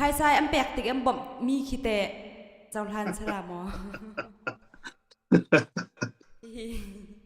Phaisa an pek tik an bawmh mi khi teh cohlan sala maw?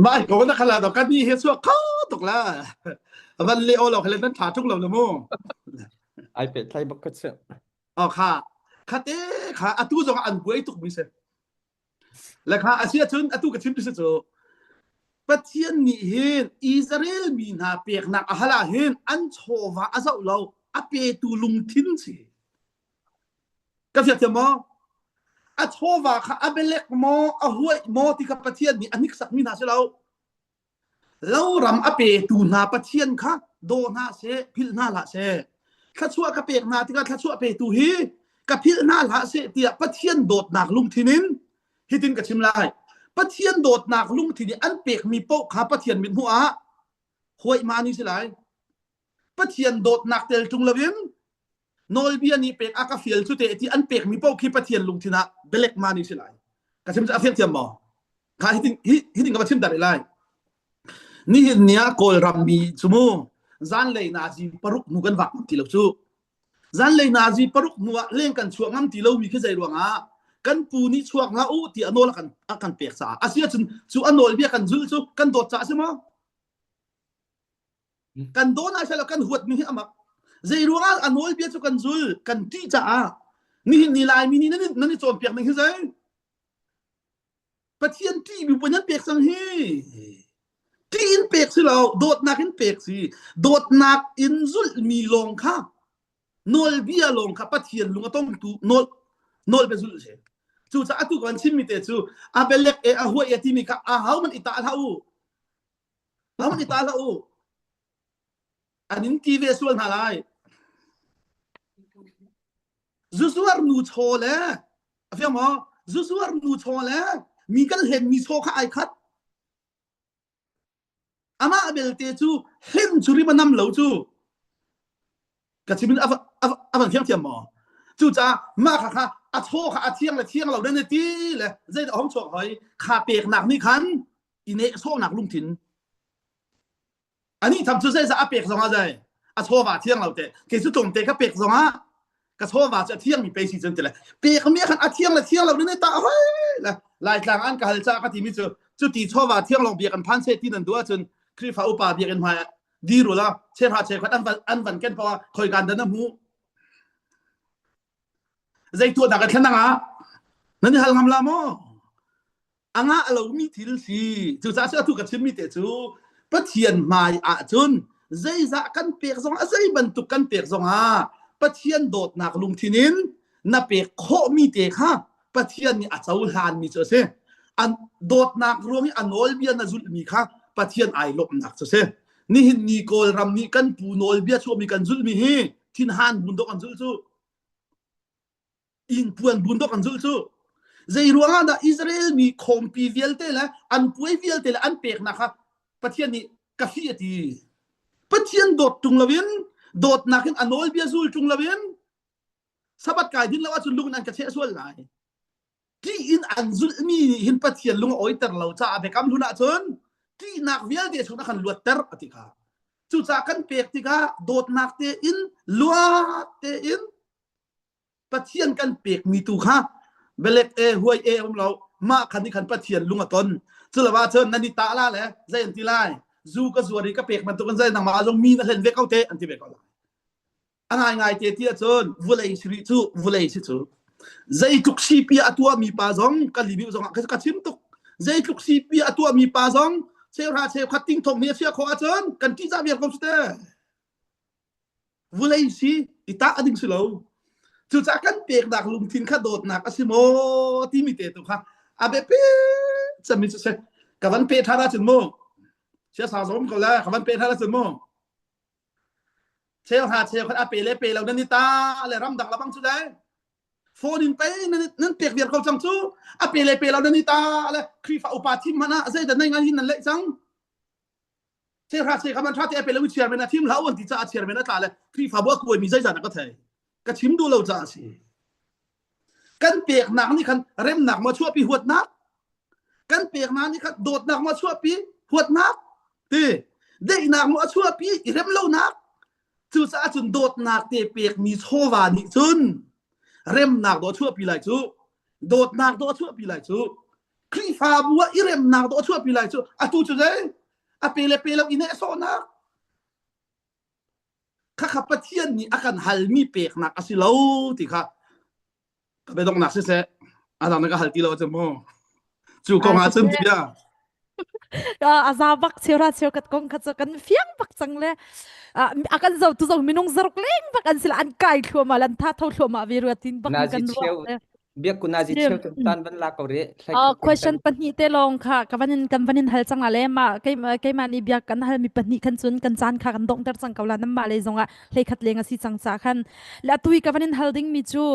Mai ko na khala do kan ni he chuak kho tuk la. Van le o lo khale nan tha tuk lo le mu. Ai pe thlai bak ka che. O kha khate kha atu zong an buai tuk mi se. Le kha asia cun atu ka chim ti se cu Pathian nih hin Israel mi hna peknak a hal ah hin an chawva a zoh lo a petu lungthin si. Ka fiak thiam maw? A chawva kha a belek maw a huaih maw ti kha Pathian nih a hniksakmi hna si lo. Loram a petu hna Pathian kha daw hna seh, philh hna hlah seh. Thluachuah ka pek hna tikah thluachuah petu hi ka philh hna hlah seh tiah Pathian dawtnak lungthin in hitin ka chim lai. Pathian dawtnak lungthin i an pekmi paoh kha Pathian mithmuh ah huaihma ni si lai. Pathian dawtnak tel ṭung loin nawlbia nih pek a ka fial cu te ti an pekmi paoh khi Pathian lungthin ah belek ma ni si lai. Ka chim cu a fiang thiam maw? Kha hitin hitin ka va chim tar lai. Nihin ni ah Kawlram mi cu mu zanlei nazi paruk hnu kan vak ngam ti lo cu. Zanlei nazi paruk hnu ah leng kan chuak ngam ti lomi khi zei ruangah kan pu nih chuak hlah u ti a nawl a kan a kan pek caah a si ahcun cu a nawlbia kan zulh cu kan dawt caah a si maw? Kan dawn ah silo kan huat mi hi amak. Zei ruangah a nawlbia cu kan zul kan ṭih caah nihin ni Laimi nih nan nan i cawnpiak ning hi zei? Pathian ṭih mi puan nan pek cang hi. Ṭih in pek si lo, dawtnak in pek si. Dawtnak in zulh mi lawng kha nawlbia lawng kha Pathian lung a tongtu nawl nawlbia zulh si. Cucaah atu kan chimmi te cu a belek e a huai e timi kha a ho man i tah hlah u. Ho man i tah hlah u. An in ti ve sual hna lai. Zuzuar nu chaw le a fiang maw? Zuzuar nu chaw le mi kan hlen mi chaw kha ai khat. Amah belte cu hlen cu rim a nam lo cu. Ka chim in a van fiang thiam maw? Cucaah mah kha kha a chaw kha a thiang le thiang lo nan ti le zeidah hong chuak hoi kha peknak nih khan i nehsawhnak lungthin Anih tham cu zeizah a pek zongah zei a chawva thiang lo te kei cu tlawmte ka pek zongah ka chawva cu a thiangmi pe si cun ti le pekmi khan a thiang le thiang lo ne ta hoi le laitlang an ka hal ca ka timi cu cu ti chawva thiang lo biak an phan se ti nan duh ahcun Khrihfa upa biakinn hmai ah dir ula chehra chekhat an van an van ken poah khoi kan dan na hmu zei tuah dah ka thlen ah nan i hal ngam la maw A ngah lomi thil si. Cucaah cu atu ka chimmi te cu Pathian hmai ahcun zeizah kan pek zong a zei bantuk kan pek zongah Pathian dawtnak lungthin in na pek khawhmi te kha Pathian nih a cohlanmi cu a si. An dawtnak ruang i a nawlbia na zulhmi kha Pathian ai lawmhnak cu a si. Nihin ni Kawlram nih kan pu nawlbia chuahmi kan zulhmi hi thinhan bun dawh kan zulh cu. Ingpuan bun dawk an zulh cu. Zei ruangah dah Israel mi khawmpi vialte le an puai vialte le an peknak kha Pathian nih ka fih a ti. Pathian dawt ṭung loin dawtnak in a nawlbia zul ṭung loin Sabbath kai din lo ahcun lung in an ka cheh sual lai. Ṭih in an zulhmi nih hin Pathian lung a awiter lo caah biakam hlun ahcun ṭihnak vialte chung a kan luatter a ti kha. Cucaah kan pek tikah dawtnak tein luat tein Pathian kan pekmi tu kha belek e huai e um lo mah khan nih khan Pathian lung a ton culawah cun nan i tah la le zei an ti lai zu ka zuar i ka pek bantuk in zei nangmah zong mi na hlen ve ko te an ti ve ko lai a ngai ngai te ti ahcun vulei si rih cu vulei si cu zeitluk sipi a tuahmi pa zong ka libiu zong ah ka chim tuk zeitluk sipi a tuahmi pa zong cheuhra cheukhat ting thong ni a chia khawh ahcun kan ṭihzah viar ko su te Vulei si i tah a ding si lo. Cucaah kan peknak lungthin kha dawtnak a si maw timi te tu kha a biapi cemmi cu si. Ka van pe ṭhan ahcun mu siasa zom ko le ka van pe ṭhan ahcun mu cheu hra cheu khat a pe le pe lo nan i ta le ramdang labang cu le phone in pei nan nan pek viar ko cang cu a pe le pe lo nan i ta le Khrihfa upa thim hmanh ah zeidah nei ngai hin nan leh cang Chehra che kha man tha te pe lo chairman a thim hlau an ti caah chairman a tla le Khrihfabu a kuaimi zeizah ka thei ka chim duh lo caah si kan peknak nih khan remnak maw chuahpi huatnak kan peknak nih khan dawtnak maw chuahpi huatnak ti deihnak maw a chuahpi i rem lonak. Cucaah cun dawtnak te pekmi chawva nih cun remnak dawh chuahpi lai cu, dawtnak dawh chuahpi lai cu, Khrihfabu ah i remnak dawh chuahpi lai cu, atu cu zei a pe le pe lo i nehsawhnak khakha Pathian nih a kan halmi peknak a si lo ti kha ka biadonghnak siseh a dang na ka hal ti lo cu mu cu kong ah cun bia a za bak cheu ra cheu kat kong kha chu kan fiang bak cang le a kan zo tu zong minung zaruk leng bak an sila an kai thluama lan tha tho thluama ve ruatin bak Nazi kan ruah cheu biak ku nazi cheu tu tan van la ko re question pahnih te lawng kha ka van in kan van in hal cang la le ma kei keimah nih biak kan hal mi pahnih khan cun kan caan kha kan donghter cang ko la nan mah le zong ah hleikhat leng a si cang ca khan le atu i ka van in hal ding mi cu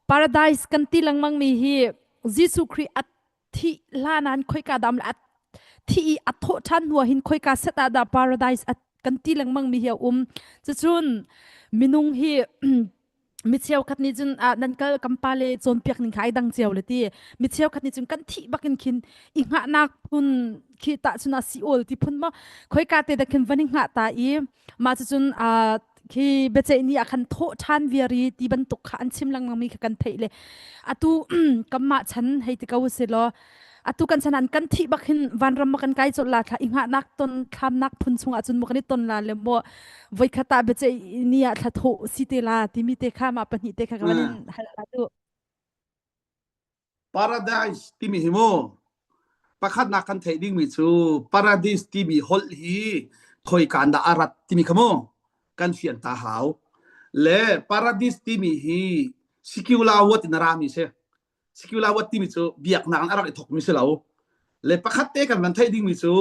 paradise kan ti lengmang mi hi Jesuh Khrih a thih hlan ah khoika dam le a thi i a thawh ṭhan hnu ah hin khoika set ah dah paradise a kan ti lengmang mi hi a um cucun minung hi mi cheukhat nih cun ah nan kal kan pale cawnpiak ning kha ai dang cio le ti mi cheukhat nih cun kan thih bakin khin i hngahnak phun khi tah cun a si ol ti phun ma khoika te da khin van i hngah ta i mah cucun khi biaceih ni ah khan thawh ṭhan viar i ti bantuk kha an chim lengmang mi kha kan theih le atu kanmah chan hei ti ko si law atu kan chan an kan thih bak hin vanram ma kan kai colh la thla i hngahnak ton thlamnak phun chungah cun mu kan i ton la le mo voikhat ah biaceih ni ah thla thawh si te la timi te kha mah pahnih te kha ka van in hal la tu Paradise timi hi mu pakhatnak kan theih dingmi cu paradise timi holh hi khoika dah a rat timi kha mu kan fian ta hau. Le paradise timi hi secular word in a rami si. Secular word timi cu biaknak in a rak i thokmi si lo. Le pakhat te kan van theih dingmi cu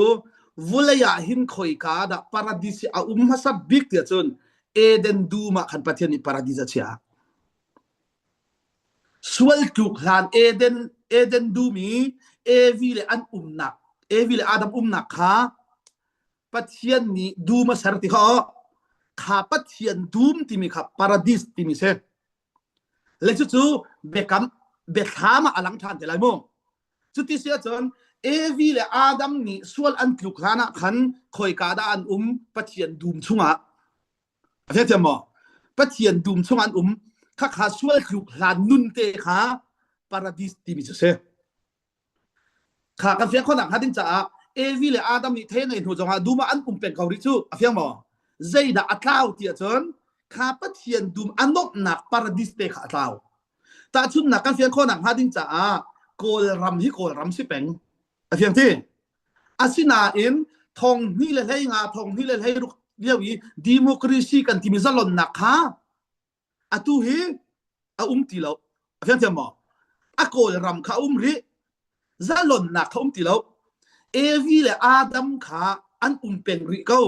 vulei ah hin khoika dah paradise hi a um hmasa bik tiah cun Eden dum ah khan Pathian nih paradise a chiah. Sual tluk hlan Eden Eden dum i Evi le an umnak Evi le Adam umnak kha Pathian nih dum a ser ti kha kha Pathian dum timi kha paradis timi si. Le cucu biakam biathlam ah a lang ṭhan te lai mu. Cuti si ahcun Evi le Adam nih sual an tluk hlan ah khan khoika dah an um Pathian dum chungah A theithiam maw? Pathian dum chung an um khakha sual tluk hlan nun te kha paradis timi cu si. Kha kan fiang khonak hnga ding caah Evi le Adam nih thei nei hnu zongah dum ah an um peng ko rih cu a fiang maw? Zeidah a tlau ti ahcun kha Pathian dum a nomhnak paradis te kha a tlau. Tahchunhnak kan fiang khawhnak hnga ding caah Kawlram hi Kawlram si peng. A fiang ti? Asinain thong hnih le hlei nga thong hnih le hlei ruk lio i democracy kan timi zalonnak kha atu hi a um ti lo. A fiang thiam maw? A Kawlram kha a um rih. Zalonnak kha um ti lo. Evi le Adam kha an um peng rih ko.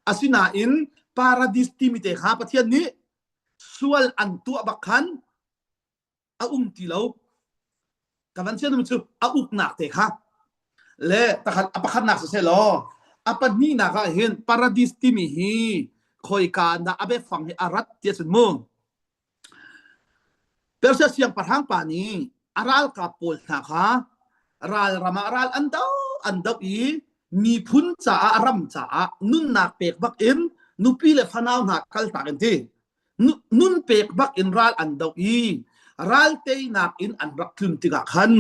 Asinain paradis timi te kha Pathian nih sual an tuah bak khan a um ti lo ka van sian cu a uknak te kha le takhat a pakhatnak siseh law a pahnihnak ah hin paradis timi hi khoika dah a biafang hi a rat ti cun mu Persia siangpahrang pa nih a ralkap pawl hna kha ralram ah ral an do an do i miphun caah ram caah nunnak pek bak in nupi le fanau hna kaltak in ti nun pek bak in ral an doh i ral teinak in an rak tlun tikah khan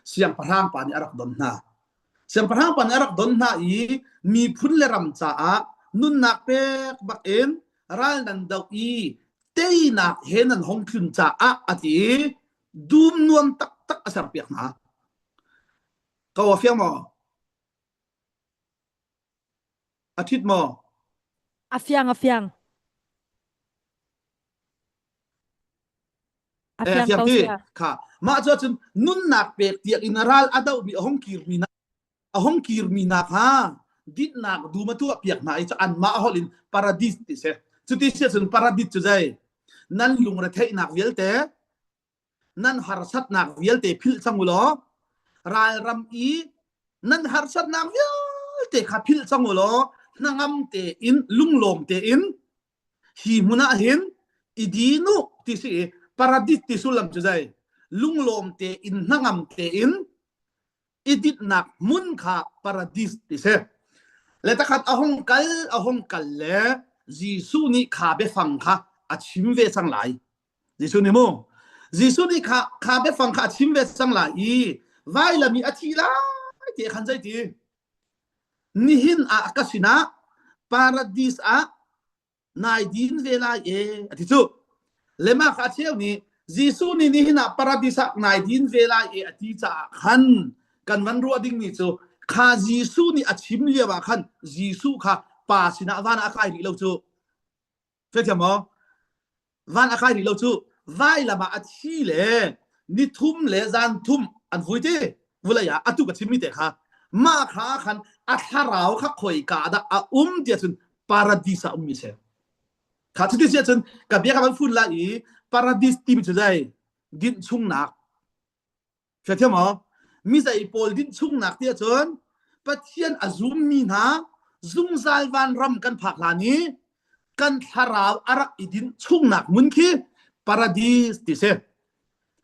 siangpahrang pa nih a rak don hna. Siangpahrang pa nih a rak don hna i miphun le ram caah nunnak pek bak in ral nan doh i teinak he nan hong tlun caah a ti i dum nuam taktak a serpiak hna. Ka aw fiang maw? A ṭhit maw? A fiang, a fiang. A Eh, fiang fiang ko ti. sia. Kha. Mah cu cun nunnak pek tiang in ral a dohmi a hong kirmi na a hong kirmi hna kha dinnak dum a tuah piak hna i cu anmah holh in paradis ti si. Cuti si cun paradis cu zei? Nan lungretheihnak vialte nan harsatnak vialte philh cang u law ralram i nan harsatnak vialte kha philh cang u law hnangam tein lunglawm tein hi hmun ah hin i din u ti si i paradis ti sullam cu zei lunglawm tein hnangam tein i dinhnak hmun kha paradis ti si. Le takhat a hung kal a hung kal le Jesuh nih kha biafang kha a chim ve cang lai. Jesuh nih mu Jesuh nih kha kha biafang kha a chim ve cang lai i vailam i a thi lai ti khan zei ti nihin ah ka sinah paradis ah nai din ve lai e a ti cu lema kha cheu nih Jesuh nih nihin ah paradis ah nai din ve lai e a ti caah khan kan van ruah ding mi cu kha Jesuh nih a chim lio ah khan Jesuh kha pa sinah van ah a kai rih lo cu Fiathiam maw? Van a kai rih lo cu vailam ah a thi le nithum le zan thum an vui ti vulei ah atu ka chimmi te kha mah kha khan a thlarau kha khoika dah a um tiah cun paradis ah ummi si kha cuti si ahcun ka bia ka van fun lai i paradis timi cu zei dinh chungnak Hrethiam maw? Mizei pawl dinh chungnak ti ahcun Pathian a zummi hna zungzal vanram kan phak hlan i kan thlarau a rak i dinh chungnak hmun khi paradis ti si.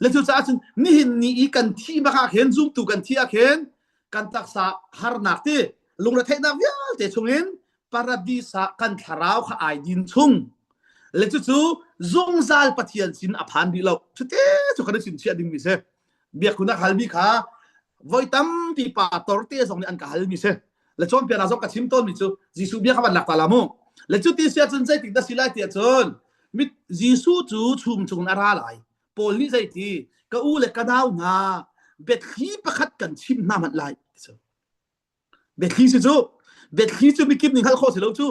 Le cucaah cun nihin ni i kan thih bak ah khin zumtu kan thih ah khin kan taksa harnak ti lungretheihnak vialte chungin paradis ah kan thlarau kha ai din chung le cucu zungzal Pathian sin a phan rih lo cute cu kan i chimchiah dingmi si biakun a halmi kha voi tampi pa torte zong nih an ka halmi si le cawnpiaknak zong ka chim tawnmi cu Jesuh bia kha van lak ta la mu le cuti si ahcun zeitik dah si lai ti ahcun mit Jesuh cu chum chung a ra lai Paul nih zeiti ka u le ka nau hna biathli pakhat kan chim hna hmanh lai Biathli si cu biathli cu mikip nih hngalh khawh si lo cu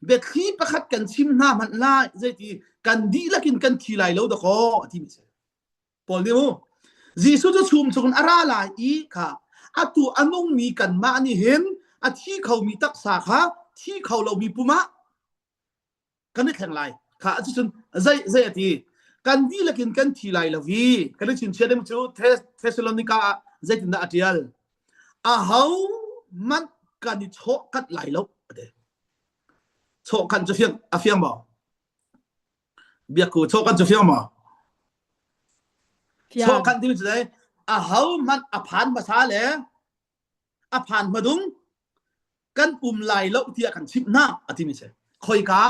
biathli pakhat kan chim hna hmanh lai zeiti kan dihlak in kan thi lai lo dakaw a timi si Paul nih mu Jesuh cu chum chung a ra lai i kha atu a nungmi kanmah nih hin a thi khomi taksa kha thi kho lomi pum ah kan i thleng lai kha cucun zei zei a ti kan dihlak in kan thi lai lo i kan i chinchiah ding cu Thessalonica ah zeitindah a tial aho hmanh kan i chawh kanh lai lo a ti chawh kanh cu fiang a fiang maw biakku chawh kanh cu fiang maw chawh kanh timi cu dai aho hmanh a phan hmasa le a phan hmadung kan um lai lo tiah kan chimh hna a timi si khoika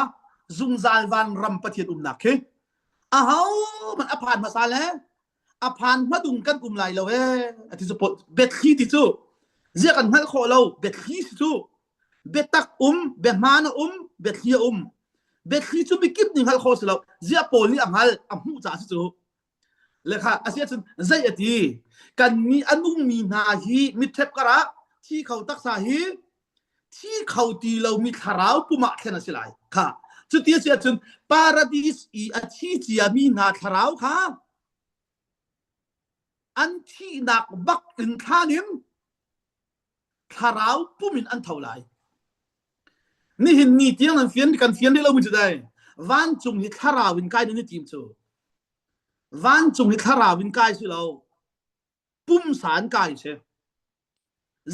zungzal van ram pathian umnak khi aho man a phan hmasa le a phan hmadung kan um lai lo e a ti cu biathli ti cu zia kan hngalh khawh lo biathli si cu biatak um biahmaan a um biathli a um biathli cu mikip nih hngalh khawh si lo zia paul nih a hngal a hmuh caah si cu Le kha a si ahcun zei a ti kannih a nungmi hna hi mitṭhep karah thi kho taksa hi thi kho ti lomi thlarau pum ah thlen a si lai kha cuti a si ahcun paradis i a thi ciami hna thlarau kha an thihnak bak in thlan in thlarau pum in an tho lai nihin ni tiang an fian kan fian rih lomi cu dai vancung hi thlarau in kai nan i tim cu Vancung hi thlarau in kai si lo. Pumsa in kai si.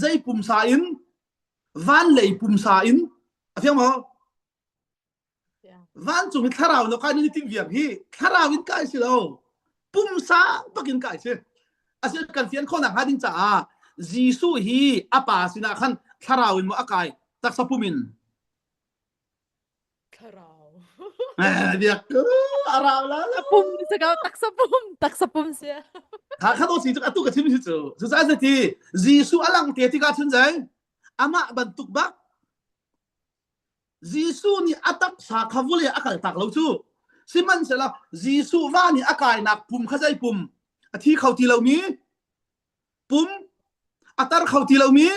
Zei pumsa in? Van lei pumsa in. A fiang maw? Vancung hi thlarau lo kai ni ting viang hi thlarau in kai si lo. Pumsa bak in kai si. Asin kan fian khawhnak hnga ding caah Jesuh hi a pa sinah khan thlarau in maw a kai taksa pum in Thlarau. Eh, biak a rau la A pum si ko taksa pum taksa pum si. Kha kha to si cu atu ka chim si cu. Cu sa ti Jesuh a lang te tikah cun zei amah bantuk bak Jesuh nih a taksa kha vule a kal tak lo cu. Sihmanhsehlaw Jesuh va nih a kainak pum kha zei pum a thi kho ti lomi pum a tar kho ti lomi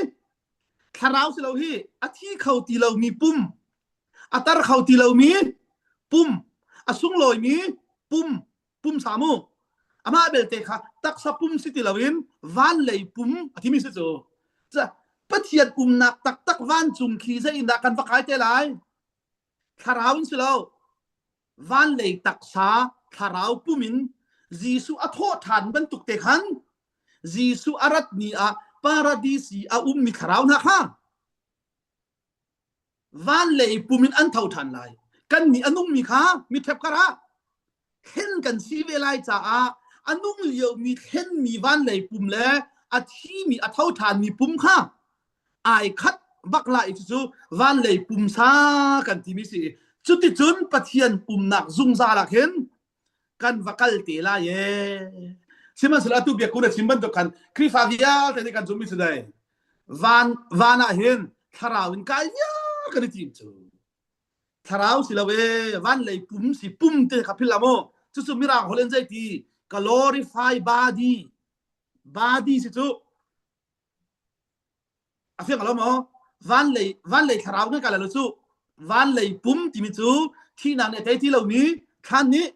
thlarau si lo hi a thi kho ti lomi pum a tar kho ti lomi pum a sunglawimi pum pum sa mu amah belte kha taksa pum si ti loin van lei pum a timi si cu Pathian umnak taktak vancung khi zei in dah kan va kai te lai thlarau in si lo van lei taksa thlarau pum in Jesuh a thawh ṭhan bantuk te khan Jesuh a rat ni ah paradis i a ummi thlarau hna kha van lei pum in an tho ṭhan lai. Kannih a nungmi kha mitṭhep karah thlen kan si ve lai caah a nung liomi thlenmi van lei pum le a thimi a tho ṭhanmi pum kha ai khat bak lai cucu van lei pumsa kan timi si. Cuticun Pathian umnak zungzal ah khin kan va kal te lai e. Sihmanhsehlaw atu biakku na chim bantuk khan Khrihfa vialte nih kan zummi cu dai van van ah hin thlarau in kai vial kan i tim cu. Thlarau si lo e van lei pum si pum te kha phil la mu. Cucu mirang holh in zei ti glorify body body si cu A fiang lo maw? Van lei van lei thlarau kan kai lo cu van lei pum timi cu thihnak nih a tei ti lomi thlan nih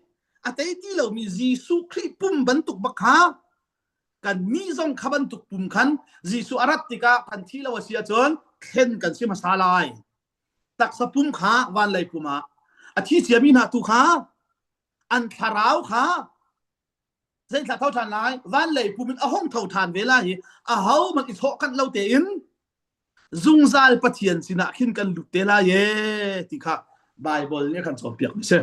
a tei ti lomi Jesuh Khrih pum bantuk bak kha kan nih zong kha bantuk pum khan Jesuh a rat tikah kan thi lo a si ahcun thlen kan si hmasa lai. Taksa pum kha van lei pum ah a thi ciami hna tu kha an thlarau kha zeithla tho ṭhan lai van lei pum in a hung tho ṭhan ve lai i aho man i sawhkanh lo tein zungzal Pathian sinah khin kan lut te lai e ti kha Bible nih a kan cawnpiak mi si.